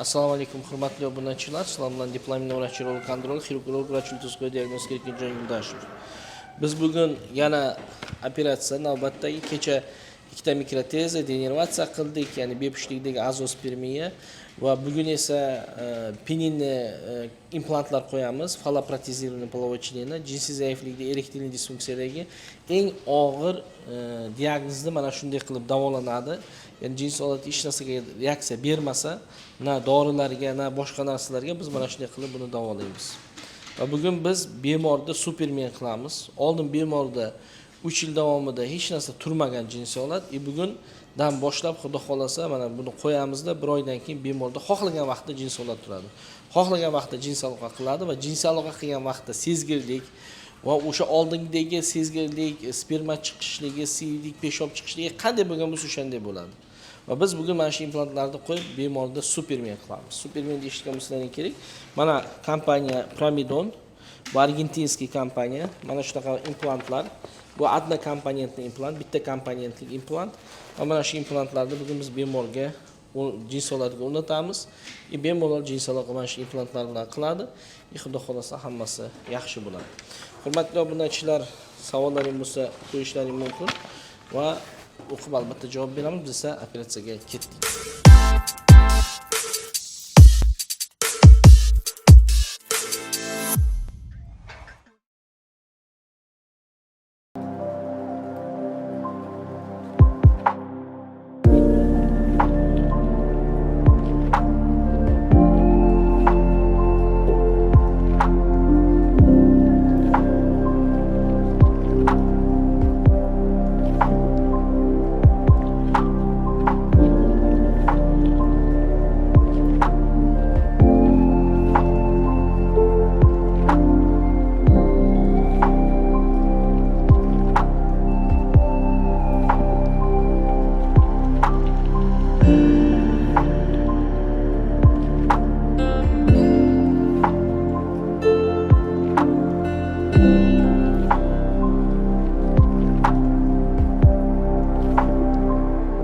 Assalomu alaykum, hurmatli obunachilar. Sizlar bilan дипломный врач urolog androlog, xirurg urolog, vrach ultrazvukovой diagnostika Erkinjon Yo'ldoshev. Biz bugun yana operatsiya navbatdagi, kecha ikkita микроТЭСА denervatsiya qildik, ya'ni bepushtlikdagi azospermiya, va bugun esa пенильный implantlar qo'yamiz, фаллопротезированный половой члена, jinsiy zaiflikda, erektilniy disfunksiyadagi eng og'ir diagnozni mana shunday qilib davolanadi. Ya'ni jinsiy olati hech narsaga reaksiya bermasa, na dorilarga, na boshqa narsalarga, biz mana shunday qilib buni davolaymiz. Va bugun biz bemorda supermen qilamiz. Oldin bemorda 3 yil davomida hech narsa turmagan jinsiy olat, и bugundan boshlab, xudo xohlasa, mana buni qo'yamizda, bir oydan keyin bemorda xohlagan vaqtda jinsiy olat turadi, xohlagan vaqtda jinsiy aloqa qiladi va jinsiy aloqa qilgan vaqtda sezgirlik va o'sha oldingidagi sezgirlik, sperma chiqishligi, siydik, peshob chiqishligi qanday bo'lgan bo'lsa, o'shanday bo'ladi. Va biz bugun mana shu implantlarni qo'yib, bemorda supermen qilamiz. Supermen eshitgan bo'lsalaring kerak. Mana kompaniya Promedon, bu аргентинский kompaniya. Mana shunaqa implantlar, bu однокомпонентный implant, bitta komponentli implant, va mana shu implantlarni bugun biz bemorga jinsiy olatiga o'rnatamiz и bemalol jinsiy aloqa mana shu implantlar bilan qiladi, и xudo xohlasa, hammasi yaxshi bo'ladi. Hurmatli obunachilar, savollaring bo'lsa, qo'yishlaring mumkin va o'qib albatta javob beramiz. Biz esa operatsiyaga ketdik.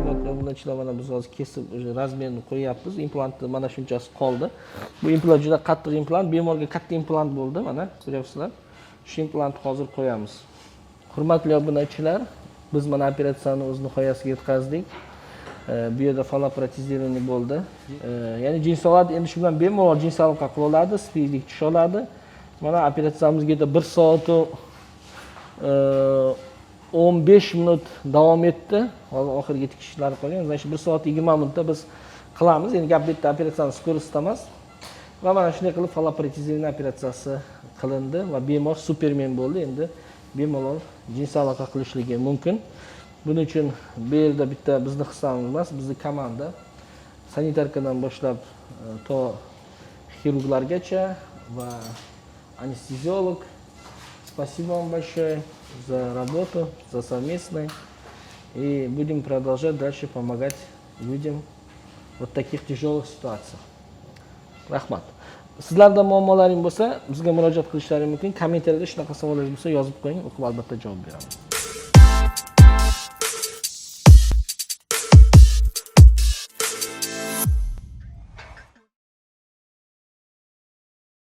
Hurmatli obunachilar, mana biz hozir kesib, уже размер ni qo'yyapmiz. Implantni mana shunchasi qoldi. Bu implant juda qattiq implant, bemorga katta implant bo'ldi, mana ko'ryapsizlar. Shu implantni hozir qo'yamiz. Hurmatli obunachilar, biz mana operatsiyani o'z nihoyasiga yetkazdik. Bu yerda фаллопротезирование bo'ldi. Ya'ni jinsiy olat endi shu bilan bemalol jinsiy aloqa qila oladi, siydik tusha oladi. Mana operatsiyamiz где-то 1 soat 15 minut davom etdi. Hozir oxirgi tikishlar qolgan. Значит, 1 soat 20 minutda biz qilamiz. Endi gap bu yerda operatsiyani скорость da emas. Va mana shunday qilib фаллопротезирование operatsiyasi qilindi va bemor supermen bo'ldi. Endi bemalol jinsiy aloqa qilishligi mumkin. Buning uchun bu yerda bitta bizni hissamiz emas, bizni komanda, санитарка dan boshlab to xirurglargacha va анестезиолог. Спасибо вам большое за работу, за совместный. И будем продолжать дальше помогать людям вот в таких тяжелых ситуациях. Rahmat. Sizlarda muammolaring bo'lsa, bizga murojaat qilishlaring mumkin. Kommentariyada shunaqa savollaringiz bo'lsa, yozib qo'ying, o'qib albatta javob beraman.